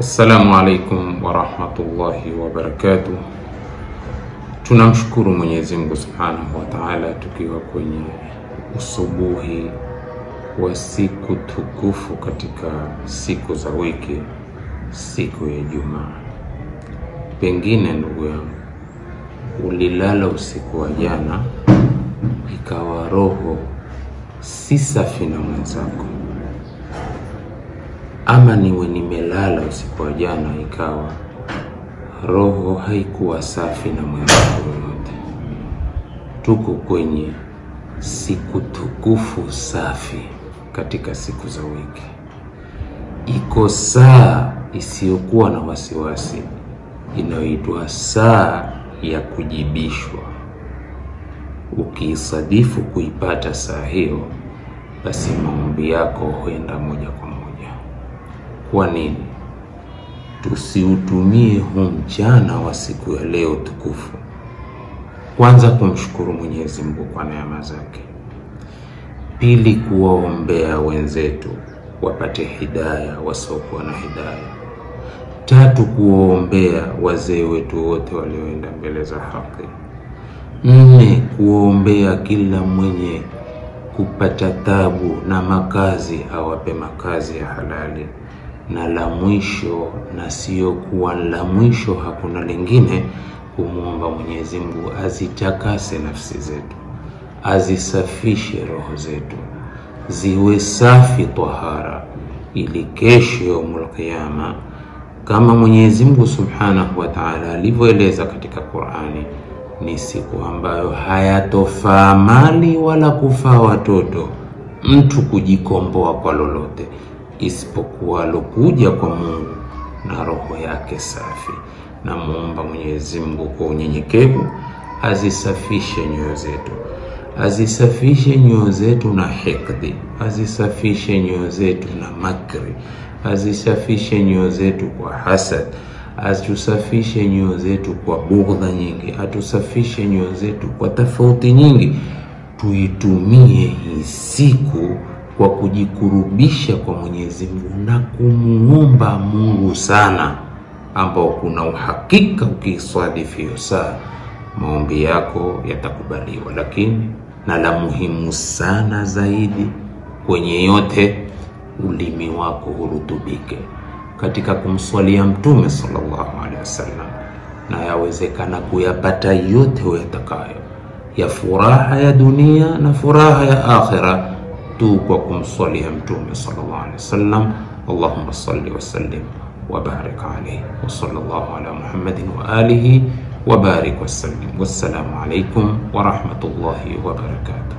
Assalamu alaikum warahmatullahi wabarakatuh. Tunamshukuru Mwenyezi Mungu Subhanahu wa Ta'ala tukiwa kwenye usubuhi wa siku tukufu katika siku za wiki, siku ya Ijumaa. Pengine ndugu yangu ulilala usiku wa jana ikawa roho si safi na mwenzako, ama niwe nimelala usiku wa jana ikawa roho haikuwa safi na mwenzako yoyote. Tuko kwenye siku tukufu safi katika siku za wiki. Iko saa isiyokuwa na wasiwasi inayoitwa saa ya kujibishwa. Ukiisadifu kuipata saa hiyo, basi maombi yako huenda moja kwa moja. Kwa nini tusiutumie huu mchana wa siku ya leo tukufu kwanza kumshukuru Mwenyezi Mungu kwa neema zake, pili kuwaombea wenzetu wapate hidaya wasiokuwa na hidaya, tatu kuwaombea wazee wetu wote walioenda mbele za haki, nne kuwaombea kila mwenye kupata tabu na makazi awape makazi ya halali, na la mwisho na sio kuwa la mwisho hakuna lingine, kumuomba Mwenyezi Mungu azitakase nafsi zetu, azisafishe roho zetu ziwe safi tahara, ili kesho yaumul qiyama kama Mwenyezi Mungu Subhanahu wa Ta'ala alivyoeleza katika Qur'ani, ni siku ambayo hayatofaa mali wala kufaa watoto, mtu kujikomboa kwa lolote isipokuwa alokuja kwa Mungu na roho yake safi. Na muomba Mwenyezi Mungu kwa unyenyekevu azisafishe nyoyo zetu, azisafishe nyoyo zetu na hikdi, azisafishe nyoyo zetu na makri, azisafishe nyoyo zetu kwa hasad, atusafishe nyoyo zetu kwa bugdha nyingi, atusafishe nyoyo zetu kwa tofauti nyingi. Tuitumie hii siku kwa kujikurubisha kwa Mwenyezi Mungu na kumuomba Mungu sana, ambao kuna uhakika ukiswadifu hiyo saa maombi yako yatakubaliwa. Lakini na la muhimu sana zaidi kwenye yote, ulimi wako hurutubike katika kumswalia Mtume sallallahu alaihi wasallam, na yawezekana kuyapata yote uyatakayo ya furaha ya dunia na furaha ya akhira tu kwa kumswalia Mtume sallallahu alaihi wasallam. Allahumma salli wa sallim wa barik alayhi wa sallallahu ala Muhammadin wa alihi wa barik wa sallim. Wassalamu alaikum wa rahmatullahi wa barakatuh.